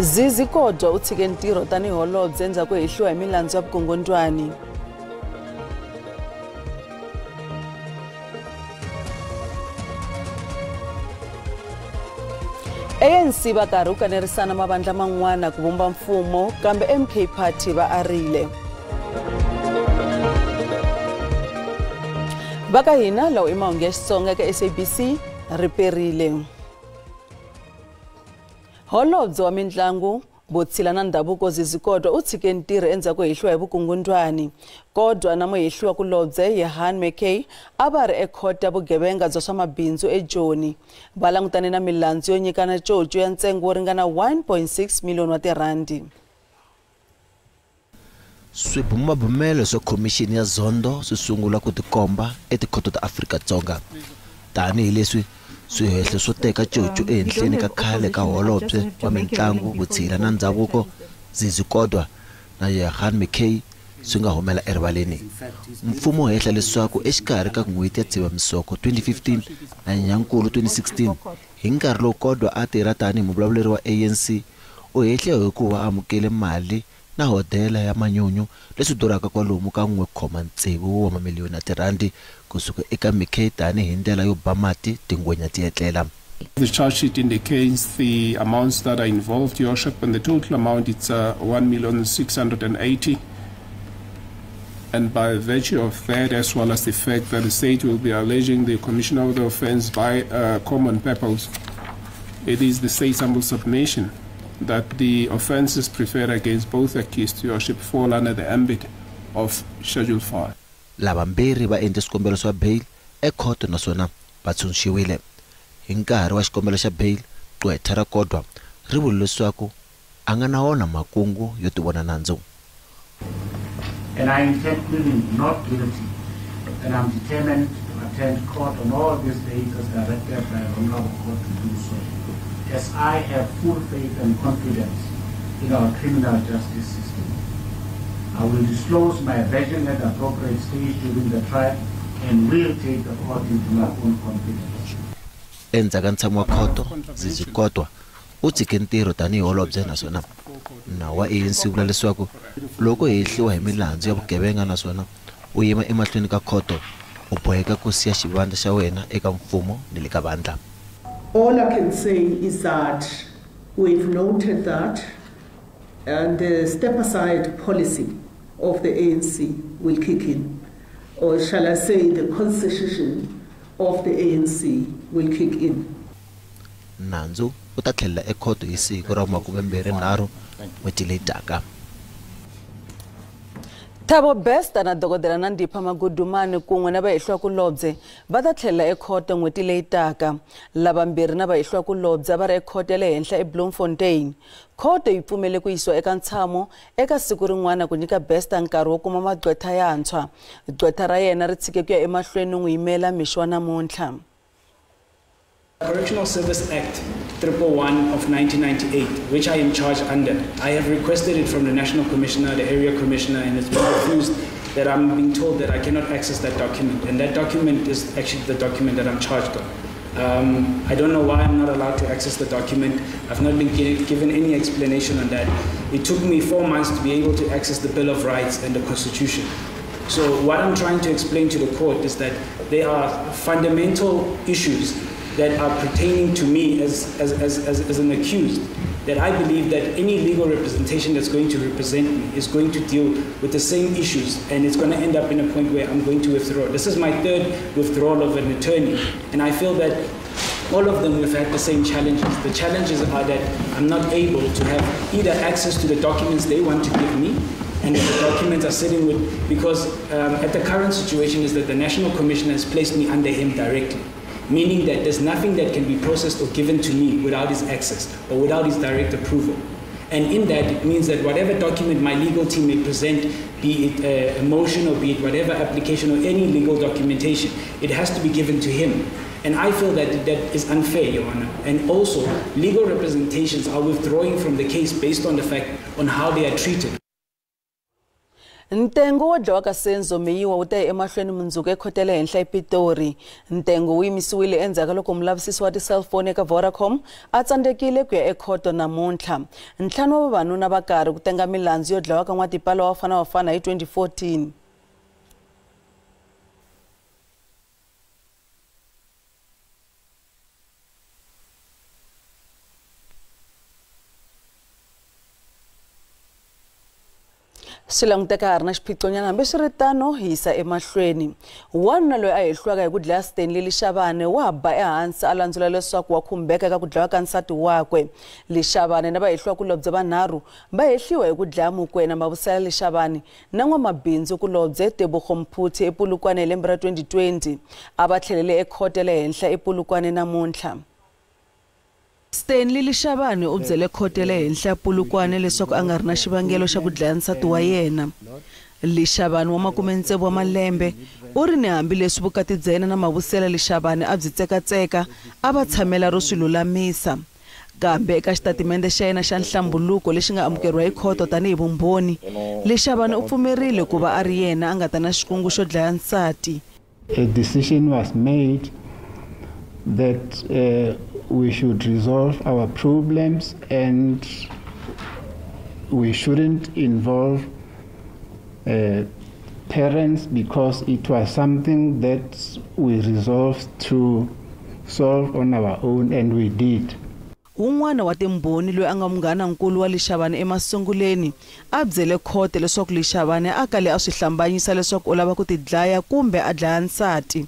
Zizi Kodwa u tshike ntirho tanihi holobye endzhaku ko hehliwa hi milandzu ya vukungundwani. ANC va karhi ku kanerisana mavandla man'wana ku vumba mfumo kambe MK Party va arile. Va ka hina lawo i mahungu ya Xitsonga eka SABC riperile. Holobye wa mintlangu vutshila na ndhavuko Zizi Kodwa u tshike ntirho endzhaku ko hehliwa hi vukungundwani. Kodwa na muhehliwa kulobye Johan McKay a va ri ekhoto ya vugevenga bya swa mabindzu eJoni. Va langutane na milandzu yo nyikana coco ya ntsengo wo ringana 1.6 miliyoni wa tirhandi. Swibumabumelo swa khomixini ya Zondo swi sungula ku tikomba etikhoto ta Afrika-Dzonga tanihileswi swihehlo swo teka coco ehenhleni ka khale ka holobye wa mintlangu vutshila na ndhavuko Zizi Kodwa na Johan McKay swi nga humela erivaleni. Mfumo wu hehla leswaku exikarhi ka n'hweti ya Dzivamisoko 2015 na Nyenyankulu 2016 hi nkarhi lowu Kodwa a tirha tanihi muvulavuleri wa ANC u hehliwe hi ku va amukele mali na hodela ya manyunyu leswi durhaka kwalomu ka 1.6 wa mamiliyoni ya tirhandi kusuka eka McKay tanihi ndlela yo ba mati tingwenya ti etlela. The charge sheet indicates the amounts that are involved, Your Worship, and the total amount it's 1,680,000. And by virtue of that, as well as the fact that the state will be alleging the commission of the offense by common purpose, it is the state's humble submission that the offences preferred against both accused, Your Worship, fall under the ambit of Schedule 5. Lavambirhi va endle swikombelo swa bail ekhoto naswona va tshunxiwile. Hi nkarhi wa xikombelo xa bail, gqwetha ra Kodwa ri vule leswaku a nga na wona makungu yo tivona nandzu. And I intend pleading not guilty, and I'm determined to attend court on all these dates as directed by the Honorable Court to do so, as I have full faith and confidence in our criminal justice system. I will disclose my version at the appropriate stage during the trial and will take the court into my own confidence. Endzhaku ka ntshamo wa khoto, Zizi Kodwa u tshike ntirho tanihi holobye naswona nawu wa ANC wu vula leswaku loko hehliwa hi milandzu ya vugevenga naswona u yima emahlweni ka khoto u boheka ku siya xivandla xa wena eka mfumo ni le ka vandla. All I can say is that we've noted that and the step-aside policy of the ANC will kick in, or shall I say the constitution of the ANC will kick in. Nandzu u ta tlhelela ekhoto hi siku ra 23 n'hweti leyi taka. Thabo Bester na dokodela Nandipha Magudumane kun'we na vahehliwakulobye va ta tlhelela ekhoto n'hweti leyi taka. Lavambirhi na vahehliwakulobye va ri ekhoto ya le henhla eBloemfontein. Khoto yi pfumele ku yisiwa eka ntshamo eka siku rin'wana ku nyika Bester nkarhi wo kuma magqwetha yantshwa. Gqwetha ra yena ri tshike ku ya emahlweni no n'wi yimela mixo wa namuntlha. Correctional Service Act 111 of 1998, which I am charged under. I have requested it from the National Commissioner, the Area Commissioner, and it's been refused. That I'm being told that I cannot access that document, and that document is actually the document that I'm charged on. I don't know why I'm not allowed to access the document. I've not been given any explanation on that. It took me 4 months to be able to access the Bill of Rights and the Constitution. So what I'm trying to explain to the court is that there are fundamental issues that are pertaining to me as an accused, that I believe that any legal representation that's going to represent me is going to deal with the same issues, and it's going to end up in a point where I'm going to withdraw. This is my third withdrawal of an attorney, and I feel that all of them have had the same challenges. The challenges are that I'm not able to have either access to the documents they want to give me, and if the documents are sitting with, because at the current situation is that the National Commissioner has placed me under him directly, meaning that there's nothing that can be processed or given to me without his access or without his direct approval. And in that, it means that whatever document my legal team may present, be it a motion or be it whatever application or any legal documentation, it has to be given to him. And I feel that that is unfair, Your Honor. And also, legal representations are withdrawing from the case based on the fact on how they are treated. Ntengo wo dlawa ka Senzo Meyiwa wu ta ya emahlweni mundzuku ekhoto ya le henhla ePitori. Ntengo wu yimisiwile endzhaku ka loko mulavisisi wa ti-cellphone eka Vodacom a tsandzekile ku ya ekhoto namuntlha. Ntlhanu wa vavanuna va karhi ku tenga milandzu yo dlawa ka n'watipala wa Bafana Bafana hi 2014. Swi languteka ha ri na xiphiqonyana, hambiswiritano hi yisa emahlweni. Wanuna loyi a hehliwaka hi ku dlaya Stanley Leshabane wa ba ehansi a landzula leswaku wa khumbeka eka ku dlawa ka nsati wakwe. Leshabane na vahehliwakulobye vanharhu va hehliwa hi ku dlaya Mokoena Mabusela Leshabane na n'wamabindzu kulobye Tebogo Mphuthi ePolokwane hi lembe ra 2020. A va tlhelele ekhoto ya le henhla ePolokwane namuntlha. Stanley Leshabane u byele khoto ya le henhla ya Polokwane leswaku a nga ri na xivangelo xa ku dlaya nsati wa yena. Leshabane wa 60 wa malembe u ri ni hambileswi vukati bya yena na Mabusela Leshabane a byi tsekatseka, a va tshamela ro swi lulamisa. Kambe eka xitatimende xa yena xa nhlambuluko lexi nga amukeriwa hi khoto tanihi vumbhoni, Leshabane u pfumerile ku va a ri yena a nga ta na xikungu xo dlaya nsati. A decision was made that we should resolve our problems and we shouldn't involve parents because it was something that we resolved to solve on our own, and we did. Wun'wana wa timbhoni loyi a nga munghana-nkulu wa Leshabane emasunguleni a byele khoto leswaku Leshabane a kale a swi hlambanyisa leswaku u lava ku tidlaya kumbe a dlaya nsati.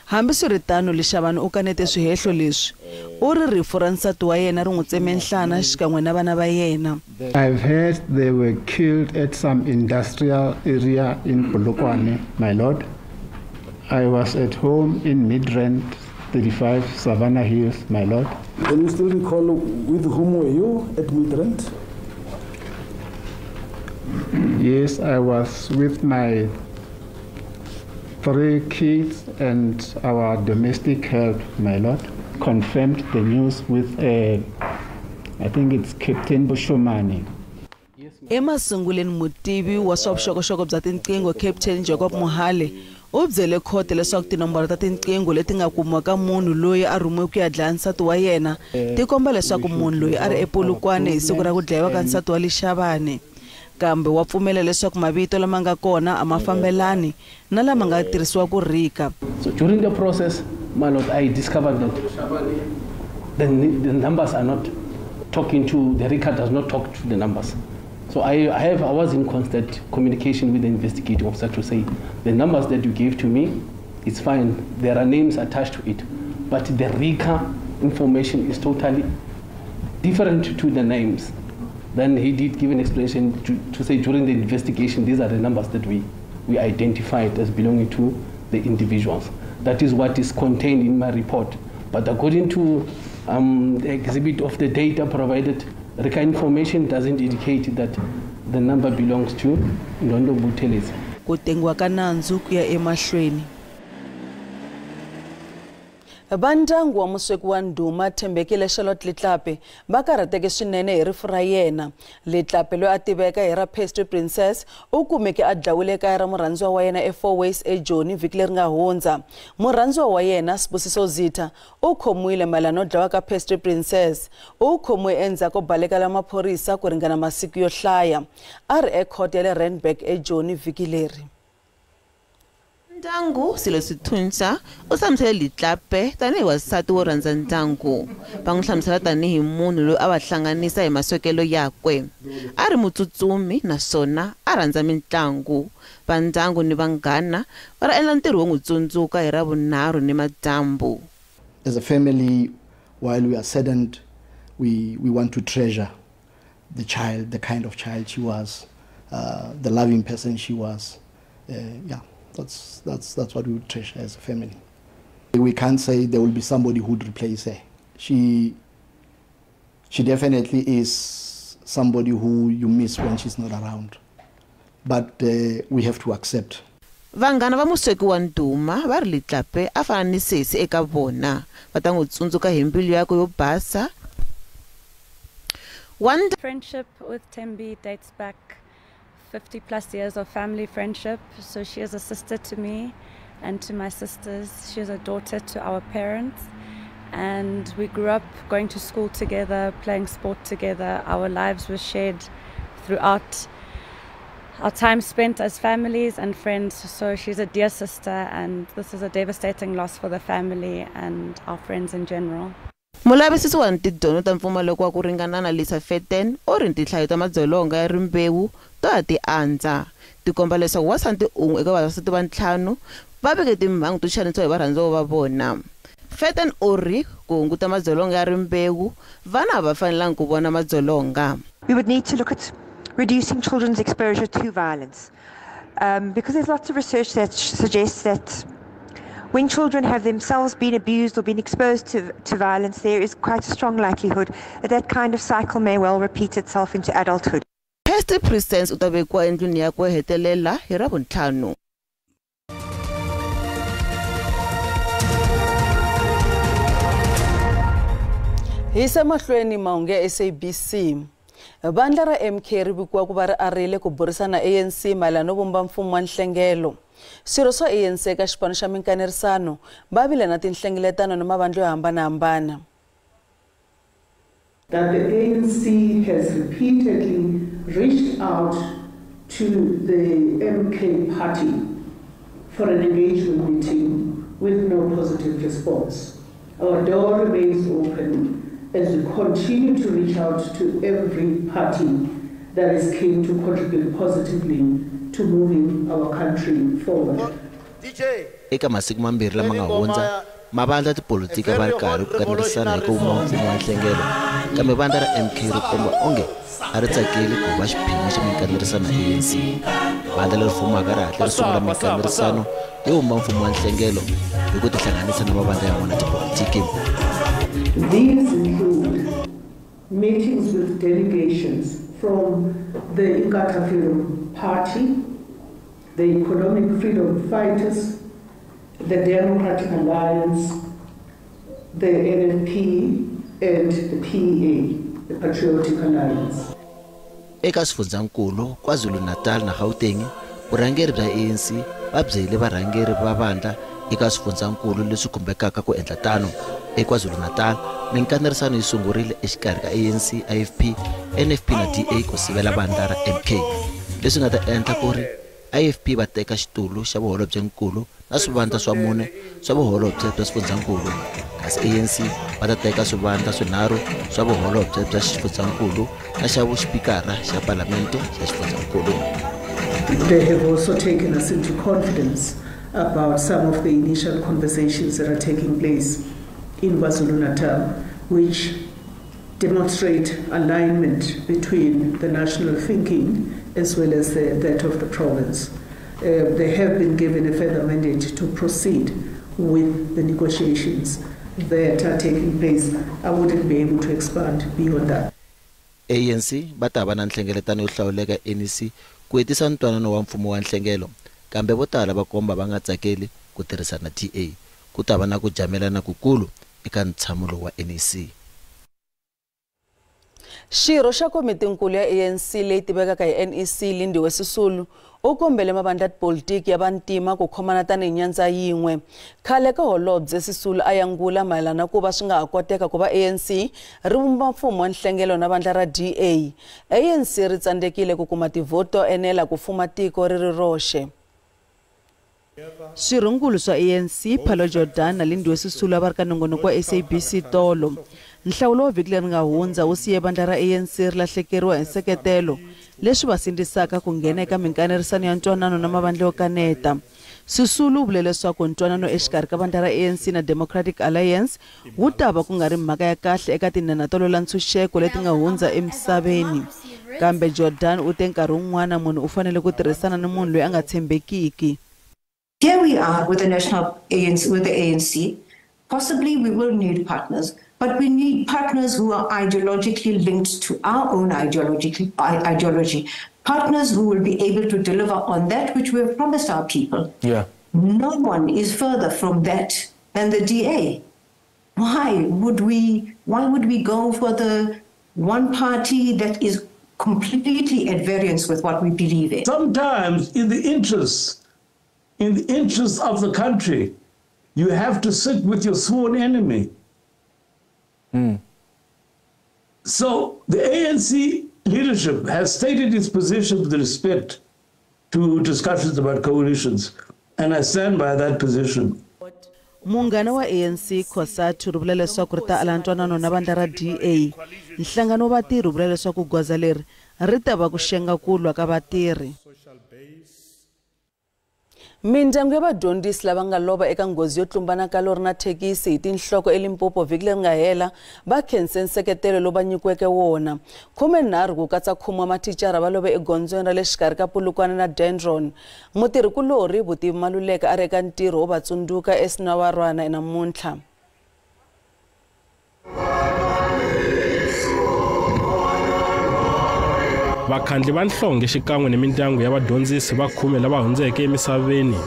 Hambiswiritano, Leshabane u kanete swihehlo leswi. U ri rifu ra nsati wa yena ri n'wi tseme nhlana xikan'we na vana va yena. I've heard they were killed at some industrial area in Polokwane, my lord. I was at home in Midrand, 35 Savannah Hills, my lord. Can you still recall with whom were you at Midrand? Yes, I was with my 3 kids and our domestic help, my lord. Confirmed the news with, I think it's Captain Boshomani. Emasunguleni mutivi wa swa vuxokoxoko bya tinqingho Captain Jacob Mohale u byele khoto leswaku tinomboro ta tinqingho leti nga kumiwa ka munhu loyi a rhumiwe ku ya dlaya nsati wa yena ti komba leswaku munhu loyi a ri ePolokwane hi siku ra ku dlayiwa ka nsati wa Leshabane. Kambe wa pfumela leswaku mavito lama nga kona a ma fambelani na lama nga tirhisiwa ku rika. So during the process, my lord, I discovered that the numbers are not talking to, the record does not talk to the numbers. So I was in constant communication with the investigating officer to say, the numbers that you gave to me, it's fine, there are names attached to it, but the RICA information is totally different to the names. Then he did give an explanation to say during the investigation, these are the numbers that we identified as belonging to the individuals. That is what is contained in my report. But according to the exhibit of the data provided, RICA information doesn't indicate that the number belongs to Ndondo Buthelezi. Ku tengiwa ka nandzu ku ya emahlweni. Vandyangu wa musweki wa ndhuma Thembekile Charlotte Letlape va karhateke swinene hi rifu ra yena. Letlape loyi a tiveka hi ra Pastry Princess u kumeke a dlawile ekaya ra murhandziwa wa yena eFour Ways eJoni vhiki leri nga hundza. Murhandziwa wa yena Sibusiso Zitha u khomiwile mayelana no dlawa ka Pastry Princess. U khomiwe endzhaku ko balekela maphorisa ku ringana masiku yo hlaya. A ri ekhoto ya le Randburg eJoni vhiki leri. Ndyangu Silo Swithunsa u hlamusele Letlape tanihi wansati wo rhandza ndyangu. Va n'wi hlamusela tanihi munhu loyi a va hlanganisa hi maswekelo yakwe. A ri mutsutsumi naswona a rhandza mitlangu. Va ndyangu ni vanghana va ra endla ntirho wo n'wi tsundzuka hi Ravunharhu ni madyambu. As a family, while we are saddened, we want to treasure the child, the kind of child she was, the loving person she was. Yeah. That's what we would treasure as a family. We can't say there will be somebody who would replace her. She definitely is somebody who you miss when she's not around. But we have to accept. Vanghana va musweki wa ndhuma va ri Letlape a fana ni sesi eka vona. Va ta n'wi tsundzuka hi mbilu yakwe yo basa. Friendship with Thembi dates back 50 plus years of family friendship, so she is a sister to me and to my sisters. She is a daughter to our parents, and we grew up going to school together, playing sport together. Our lives were shared throughout our time spent as families and friends. So she's a dear sister, and this is a devastating loss for the family and our friends in general. Mulavisisi wa tidyondzo ta mpfumaleko wa ku ringana na Lisa Feten u ri tinhlayo ta madzolonga ya rimbewu to ha ti andza ti komba leswaku wansati un'we eka vavasati va ntlhanu va veke timhangu to xanisiwa hi varhandziwa va vona. Feten u ri ku hunguta madzolonga ya rimbewu vana a va fanelangi ku vona madzolonga. We would need to look at reducing children's exposure to violence, because there's lots of research that suggests that when children have themselves been abused or been exposed to violence, there is quite a strong likelihood that that kind of cycle may well repeat itself into adulthood. Past President u ta vekiwa endlwini yakwe hetelela hi Ravuntlhanu. Hi se mahlweni mahungu ya SABC. Vandla ra MK ri vikiwa ku va ri arile ku burisana ANC mayelana no vumba mfumo wa nhlengelo. Swirho swa ANC eka xipano xa minkanerisano va vile na tinhlengeletano na mavandla yo hambanahambana. That the ANC has repeatedly reached out to the MK party for an engagement meeting with no positive response. Our door remains open as we continue to reach out to every party that is keen to contribute positively to moving our country forward. Eka masiku mambirhi lama nga hundza, mavandla ya tipolitiki va ri karhi ku kanerisana hi ku vumba mfumo wa nhlengelo, kambe vandla ra MK ri komba onge a ri tsakeli ku va xiphemu xa minkanerisano ya ANC. Vandla leri fumaka ri hatla ri sungula minkanerisano yo vumba mfumo wa nhlengelo hi ku tihlanganisa na mavandla yan'wana ya tipolitiki. These include meetings with delegations from the Inkatha Freedom Party, the Economic Freedom Fighters, the Democratic Alliance, the NFP, and the PEA, the Patriotic Alliance. Eka swifundzhankulu KwaZulu-Natal na Gauteng, vurhangeri bya ANC va byele varhangeri va vandla eka swifundzhankulu leswi khumbekaka ku endla tano. EKwaZulu-Natal, minkanerisano yi sungurile exikarhi ka ANC, IFP, NFP na DA ku sivela vandla ra MK, leswi nga ta endla ku ri IFP va teka xitulu xa vuholobyenkulu na swivandla swa mune swa vuholobye bya swifundzhankulu, kasi ANC va ta teka swivandla swinharhu swa vuholobye bya xifundzankulu na xa vuxipikara xa palamente xa xifundzankulu. They have also taken us into confidence about some of the initial conversations that are taking place in KwaZulu-Natal, which demonstrate alignment between the national thinking as well as that of the province. They have been given a further mandate to proceed with the negotiations that are taking place. I wouldn't be able to expand beyond that. ANC va ta va na nhlengeletano yo hlawuleka NEC ku hetisa ntwanano wa mfumo wa nhlengelo, kambe vo tala va komba va nga tsakeli ku tirhisana DA. Ku ta va na ku jamelana kukulu eka ntshamo lowu wa NEC. Xirho xa komitinkulu ya ANC leyi tivekaka hi NEC Lindiwe Sisulu u kombele mavandla ya tipolitiki ya vantima ku khomana tanihi nyandza yin'we. Khale ka holobye Sisulu a yangula mayelana ku va swi nga ha koteka ku va ANC ri vumba mfumo wa nhlengelo na vandla ra DA. ANC ri tsandzekile ku kuma tivhoto enela ku fuma tiko ri ri roxe. Swirhongulu swa ANC Pallo Jordan na Lindiwe Sisulu a va ri ka nongonoko wa SABC tolo. Nhlawulo wa vhiki leri nga hundza wu siye vandla ra ANC ri lahlekeriwa hi nseketelo, leswi va sindzisaka ku nghena eka minkanerisano ya ntwanano na mavandla yo kaneta. Sisulu u vule leswaku ntwanano exikarhi ka vandla ra ANC na Democratic Alliance wu ta va ku nga ri mhaka ya kahle eka tinhenha to lwela ntshunxeko leti nga hundza emisaveni. Kambe Jordan u te nkarhi wun'wana munhu u fanele ku tirhisana ni munhu loyi a nga tshembekiki. Here we are with the national ANC, with the ANC. Possibly we will need partners, but we need partners who are ideologically linked to our own ideology, partners who will be able to deliver on that which we have promised our people. Yeah. No one is further from that than the DA. Why would we go for the one party that is completely at variance with what we believe in. Sometimes in the interests of the country, you have to sit with your sworn enemy. Mm. So the ANC leadership has stated its position with respect to discussions about coalitions, and I stand by that position. Munghana wa ANC COSATU ri vula leswaku ri ta ala ntwanano na vandla ra DA. Nhlangano wa vatirhi wu vula leswaku goza leri ri ta va ku xenga ku lwa ka vatirhi. Mindyangu ya vadyondzisi lava nga lova eka nghozi yo tlumbana ka lori na thekisi hi tinhloko eLimpopo vhiki leri nga hela va khense nseketelo lowu va nyikiweke wona. 13 ku katsa 10 wa mathicara va love egondzweni ra le xikarhi ka Polokwane na Dendron. Mutirhikulorhi Vutivi Maluleke a ri eka ntirho wo va tsundzuka eSinawarwana namuntlha. Vakhandli va nhlonge xikan'we ni mindyangu ya vadyondzisi va 10 lava hundzeke emisaveni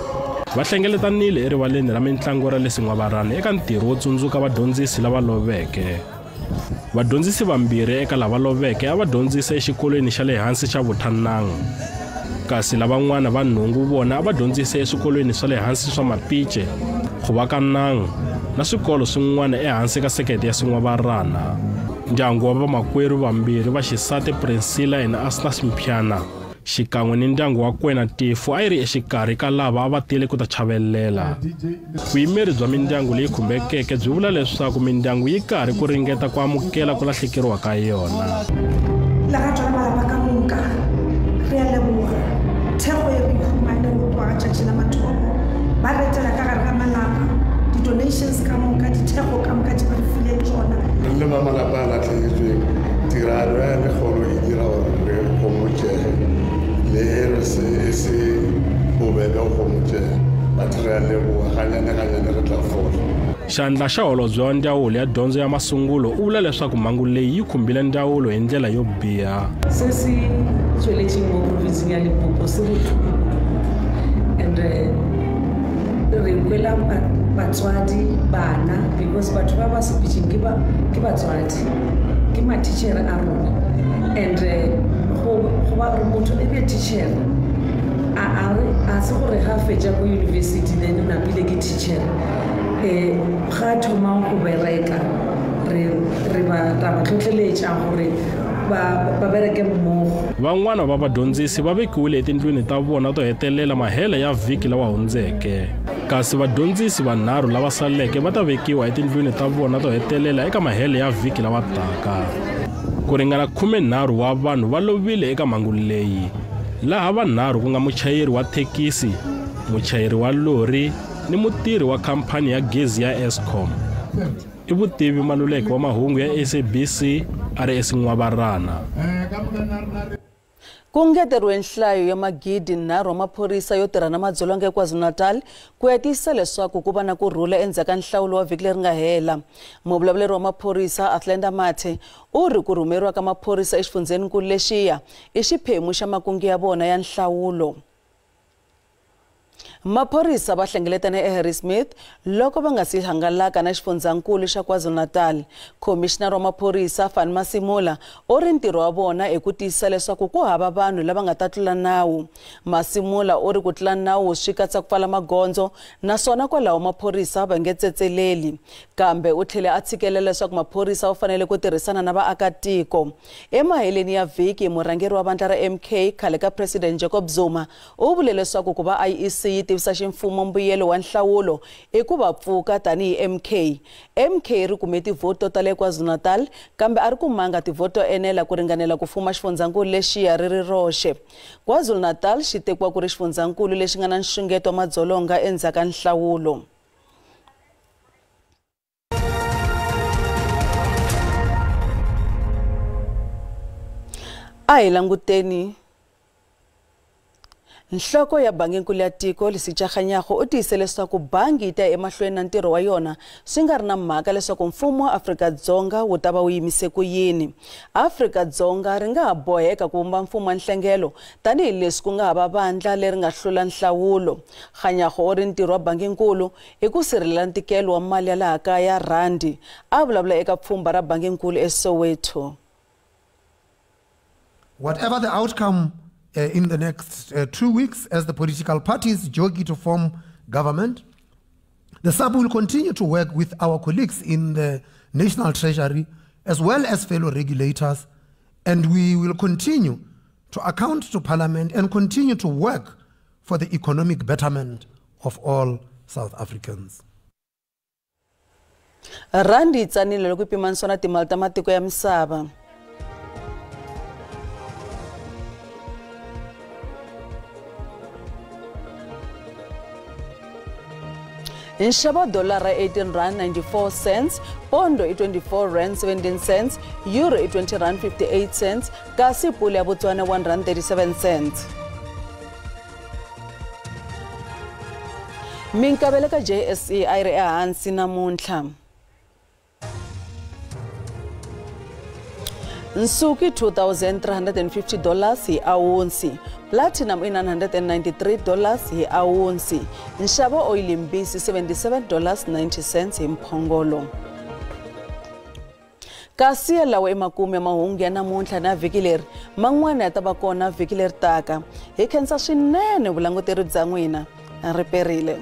va hlengeletanile erivaleni ra mintlangu ra le Sin'wavarani eka ntirho wo tsundzuka vadyondzisi lava loveke. Vadyondzisi vambirhi eka lava loveke a va dyondzisa exikolweni xa le hansi xa Vuthanang, kasi lavan'wana va nhungu vona a va dyondzisa eswikolweni swa le hansi swa Mapice, Khuvakanang na swikolo swin'wana ehansi ka sekete ya Sin'wavarana. Ndyangu wa vamakwerhu vambirhi va xisati Priscilla na Asnas Mpyana xikan'we ni ndyangu wa Kwena Tifu a yi ri exikarhi ka lava a va tile ku ta chavelela. Vuyimeri bya mindyangu leyi khumbekeke byi vula leswaku mindyangu yi karhi ku ringeta ku amukela ku lahlekeriwa ka yona. Lerato la malapa ka moka re a leboga thekgo e re humane go tloga tšatši la mathomo ba retela ka gare ga malapa di-donations ka moka dithekgo ka moka tše ba re fileng tšona. Re le ba malapa a latlhegetsweng tiragalo ya lekgolo e dira gore re gomotsege le re se bobebe go gomotsega batho re a leboga ganyane ganyane re tla fola. Xandla xa holobye wa ndzawulo ya dyondzo ya masungulo u vula leswaku mhangu leyi yi khumbile ndzawulo hi ndlela yo biha. Se se tsweletseng mo provinseng ya Limpopo se botlhoko and re kwela batswadi bana because batho ba ba sepetseng ke batswadi ke matitjhere a rona and go ba re motho e be teacher a se gore ga fetša ko university then o napile ke teacher ga thoma go bereka re ba tlhotlheletša gore ba bereke mmogo. Van'wana va vadyondzisi va vekiwile etindlwini ta vona to hetelela mahela ya vhiki lawa hundzeke, kasi vadyondzisi vanharhu lava saleke va ta vekiwa etindlwini ta vona to hetelela eka mahele ya vhiki lawa taka. Ku ringana 13 wa vanhu va lovile eka mhangu leyi, laha vanharhu ku nga muchayeri wa thekisi, muchayeri wa lori ni mutirhi wa khamphani ya gezi ya Eskom. I Vutivi Maluleke wa mahungu ya SABC a ri eSin'wavarana. Ku ngeteriwe nhlayo ya 3,000 wa maphorisa yo tirha na madzolonga eKwaZulu-Natal ku ya tiyisisa leswaku ku va na ku rhula endzhaku ka nhlawulo wa vhiki leri nga hela. Muvulavuleri wa maphorisa Athlenda Mathe u ri ku rhumeriwa ka maphorisa exifundzheninkulu lexiya i xiphemu xa makungu ya vona ya nhlawulo. Maphorisa va hlengeletane eHarrismith loko va nga si hangalaka na xifundzankulu xa KwaZulu-Natal. Khomishinara wa maphorisa Fannie Masemola u ri ntirho wa vona i ku tiyisisa leswaku ku hava vanhu lava nga ta tlula nawu. Masemola u ri ku tlula nawu swi katsa ku pfala magondzo naswona kwalaho maphorisa va nge tsetseleli. Kambe u tlhele a tshikelela leswaku maphorisa va fanele ku tirhisana na vaakatiko. Emaheleni ya vhiki murhangeri wa vandla ra MK khale ka President Jacob Zuma u vule leswaku ku va IEC yi tivisa ximfumo mbuyelo wa nhlawulo i ku va pfuka tanihi MK. MK ri kume tivhoti to tala eKwaZulu-Natal kambe a ri kumanga tivhoti to enela ku ringanela ku fuma xifundzankulu lexiya ri ri roxe. KwaZulu-Natal xi tekiwa ku ri xifundzankulu lexi nga na nxungeto wa madzolonga endzhaku ka nhlawulo. A hi languteni Nhloko ya banginkulu ya tiko Lesetja Kganyago u tiyise leswaku bangi yi ta ya emahlweni na ntirho wa yona swi nga ri na mhaka leswaku mfumo wa Afrika-Dzonga wu ta va wu yimise ku yini. Afrika-Dzonga ri nga ha boheka ku vumba mfumo wa nhlengelo tanihileswi ku nga hava vandla leri nga hlula nhlawulo. Kganyago u ri ntirho wa banginkulu i ku sirhelela ntikelo wa mali ya laha kaya rhandi. A vulavula eka pfhumba ra banginkulu eSoweto. Whatever the outcome in the next 2 weeks as the political parties jockey to form government, the SAPU will continue to work with our colleagues in the National Treasury as well as fellow regulators, and we will continue to account to Parliament and continue to work for the economic betterment of all South Africans. Randi yi tsanile loko yi pimanisiwa na timali ta matiko ya misava. Nxavo wa dolara R18.94, pondo i R24.17, euro i R20.58, kasi pula ya Botswana R1.37. Minkavelo ka JSE a yi ri ehansi namuntlha. Nsuku i $2,350 hi awunsi, platinum i $993 hi awunsi, nxavo oyili mbisi $77.90 hi mphongolo. Kasi yalawo emakumu ya mahungu ya namuntlha na vhiki leri, man'wana ya ta va kona vhiki leri taka. Hi khensa swinene vulanguteri bya n'wina. Ri perile.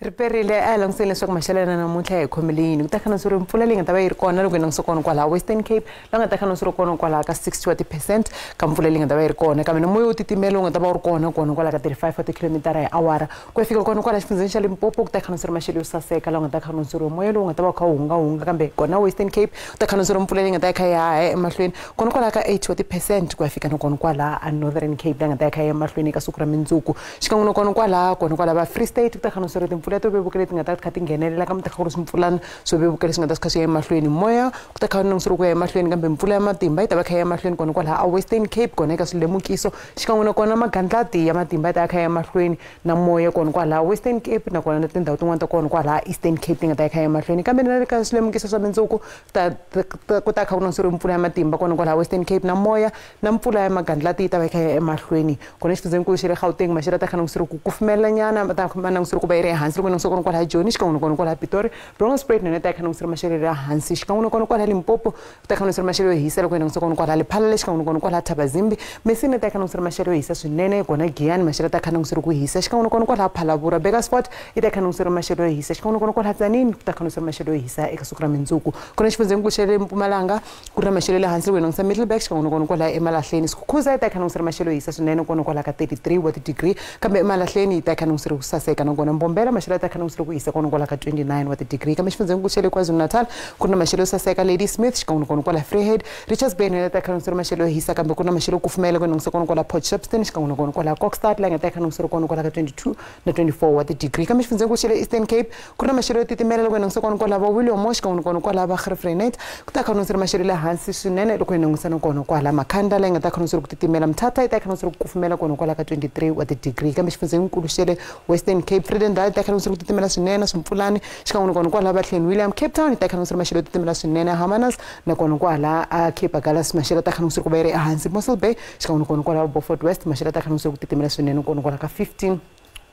Riperile a langutiseni leswaku maxelo ya namuntlha hi khomile yini ku ta khana swi ri mpfula leyi nga ta va yi ri kona loko hi langutisa kona kwalaha Western Cape la nga ta khana swi ri kona kwalaha ka 60 wa ti-percent ka mpfula leyi nga ta va yi ri kona kambe na moya wo titimela wu nga ta va wu ri kona kona kwalaha ka 35 wa tikhilomitara hi awara ku ya fika kona kwalaha xifundzheni xa Limpopo ku ta khana swi ri maxelo yo saseka la nga ta khana swi ri moya lowu nga ta va wu kha wu hungahunga kambe kona Western Cape ku ta khana swi ri mpfula leyi nga ta ya kha yi haha emahlweni kona kwalaha ka 80 wa ti-percent ku ya fika na kona kwalaha a Northern Cape la nga ta ya kha yi emahlweni eka siku ra mundzuku xikan'we na kona kwalaha va Free State ku ta khana swi ri timpfula to vevuka leti nga ta kha ti nghenelela kambe ta kha ku ri swimpfulana swo vevuka leswi nga ta swi kha swi ya emahlweni moya ku ta kha ku ri ku ya emahlweni kambe mpfula ya matimba yi ta va kha ya emahlweni kona kwalaha a Western Cape kona eka swilemukiso xikan'we na kona magandlati ya matimba yi ta ya kha ya emahlweni na moya kona kwalaha Western Cape nakona na tindhawu tin'wana ta kona kwalaha Eastern Cape ti nga ta ya kha ya emahlweni kambe na le ka swilemukiso swa mundzuku ku ta kha ku ri mpfula ya matimba kona kwalaha Western Cape na moya na mpfula ya magandlati yi ta va kha ya emahlweni kona xifundzhenikulu xa le Gauteng maxelo ta kha ri ku kufumelanyana ma ta kha ri ku va yi ri ehansi loko na kona kwalaha Joni xikan'we na kona kwalaha Pitori Bronkhorstspruit na ta kha ri maxelo ya hansi xikan'we na kona kwalaha Limpopo ta kha ri maxelo yo hisa loko na kona kwalaha Lephalale xikan'we na kona kwalaha Thabazimbi Messina ta kha ri maxelo yo hisa swinene kona Giyani maxelo ta kha ri ku hisa xikan'we na kona kwalaha Phalaborwa Burgersfort yi ta kha ri maxelo yo hisa xikan'we na kona kwalaha Tzaneen ta kha ri maxelo yo hisa eka siku ra mundzuku kona xifundzhenikulu xa le Mpumalanga ku ri na maxelo ya le hansi loko hi langutisa Middelburg xikan'we na kona kwalaha Emalahleni Skukuza yi ta kha ri maxelo yo hisa swinene kona kwalaha ka 33 wa ti-degree kambe Emalahleni yi ta kha ri ku saseka nakona Mbombela maxelo ta kha ri ku hisa kona kwalaha ka 29 wa ti-degree kambe xifundzhenikulu xa le KwaZulu-Natal ku ri na maxelo yo saseka Ladysmith xikan'we na kona kwalaha Vryheid Richards Bay na ta kha ri maxelo yo hisa kambe ku ri na maxelo yo kufumela ku langutisa kona kwalaha Port Shepstone xikan'we na kona kwalaha Kokstad la nga ta kha ri kona kwalaha ka 22 na 24 wa ti-degree kambe xifundzhenikulu xa le Eastern Cape ku ri na maxelo yo titimela loko hi langutisa kona kwalaha va William xikan'we na kona kwalaha va Graaff-Reinet ku ta kha ri maxelo le hansi swinene loko hi langutisa na kona kwalaha Makhanda la nga ta kha ri ku titimela Mthatha yi ta kha ri ku kufumela kona kwalaha ka 23 wa ti-degree kambe xifundzhenikulu xa le Western Cape Vredendal ta kha ri ku titimela swinene swimpfulani xikan'we na kona kwalaha Batlheni William Cape Town yi ta kha ri maxelo yo titimela swinene Hermanus na kona kwalaha a Cape Agulhas maxelo ta kha ri ku va yi ri ehansi Mossel Bay xikan'we na kona kwalaha Beaufort West maxelo ta kha ri ku titimela swinene kona kwalaha ka 15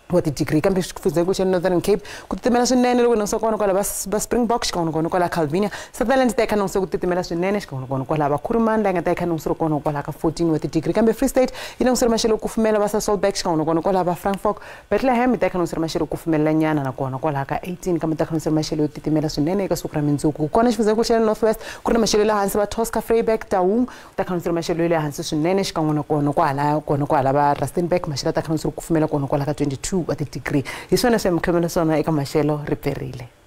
wa ti-degree kambe xifundzhenikulu xa Northern Cape ku titimela swinene loko hi langutisa kona kwalaha va Springbok xikan'we na kona kwalaha Calvinia Sutherland ta kha langutisa ku titimela swinene xikan'we na kona kwalaha va Kuruman la nga ta kha langutisa kona kwalaha ka 14 wa ti-degree kambe Free State yi langutisa maxelo yo kufumela va Sasolburg xikan'we na kona kwalaha va Frankfort Bethlehem yi ta kha langutisa maxelo yo kufumelanyana na kona kwalaha ka 18 kambe ta kha langutisa maxelo yo titimela swinene eka siku ra mundzuku kona xifundzhenikulu xa North West ku ri na maxelo ya le hansi va Tosca Vryburg Taung ta kha langutisa maxelo ya le hansi swinene xikan'we na kona kwalaha va Rustenburg maxelo ta kha langutisa ku kufumela kona kwalaha ka 22 wa ti-degree hi swona swi mi khomela swona eka maxelo ri perile.